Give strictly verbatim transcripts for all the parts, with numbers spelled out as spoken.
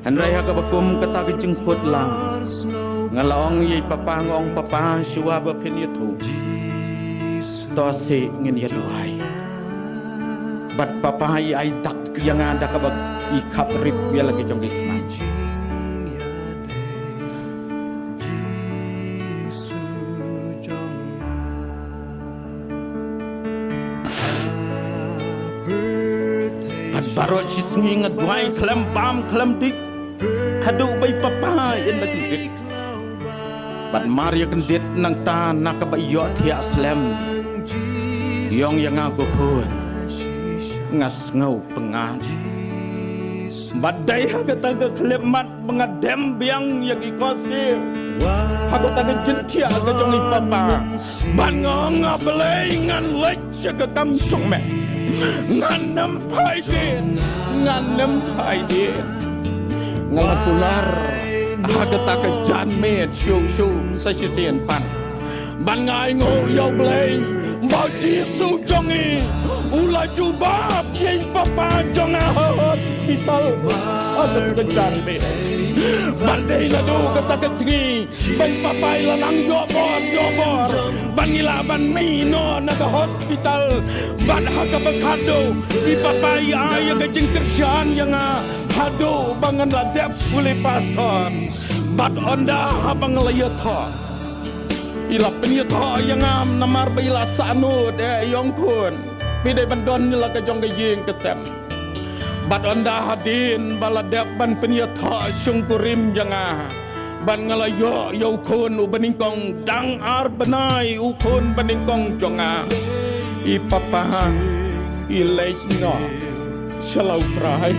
Hynrei ha kaba kum kata ka jingkut lang, nga la ong ïa i Papa, nga ong, Papa, shuwa ba phin ïathuh, to seh ngin ïa duwai. Bad Papa i ai dak ïa nga da kaba i khap rip ïa la ki jong ki khmat. Bad baroh shi sngi nga duwai khlem bam khlem dik, haduh ba i Papa in da kyndit. Bad mar ïa kyndit nangta na kaba ïohthiah slem, i ong ïa nga, ko khun, nga sngew pyngngad. Bad dei ha kata ka khyllipmat ba nga dem biang ïa ki khohsiew ha kata ka jingthiah ka jong i Papa. Bad nga ong, A Blei, ngan leit sha ka kam jong me. Ngan nym phai dien, ngan nym phai dien. Nga la kular ha kata ka janmiet shuh shuh sa shisien pat. Bad nga ainguh ïa U Blei ba u Jisu jong ngi u la jubab ïa i Papa jong nga ha hospital ha kata ka janmiet. Bad dei naduh kata ka sngi ba i Papa i la nang ïoh bor ïoh bor, bad ngi lah ban mih noh na ka hospital. Bad ha kaba khatduh i Papa i ai ïa ka jingkyrshan ïa nga haduh ba ngan la dep u lei pastor. Bad ynda haba nga la ïathoh, i la pynïathoh ïa nga namar ba i la sahnud, eh, i ong, khun, phi dei ban don ïa la ka jong ka ïing ka sem. Bad ynda hadien ba la dep ban pynïathoh shongkurim ïa nga, bad nga la ïoh ïa u khun uba nyngkong, dang ar bnai u khun ba nyngkong jong nga, i Papa i leit noh sha la U Trai.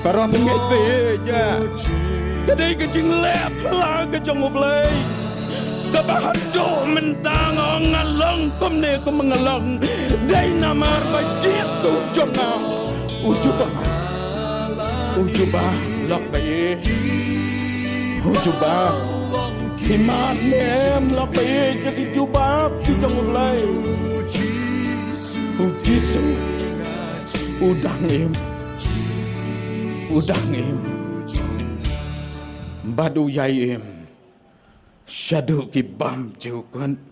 Para bangeit ba ïeit, ka dei ka jingleh phylla ka jong U Blei kaba haduh mynta nga ong nga long kumne kum nga long, dei namar ba Jisu jong nga u jubab, u jubab, lok ba ïeit, u jubab. Ki mat ne em, lok ba ïeit, ki jubab ki jong U Blei. U Jisu u dang im, u dang im, bad u ïai im shaduh ki bymjukut.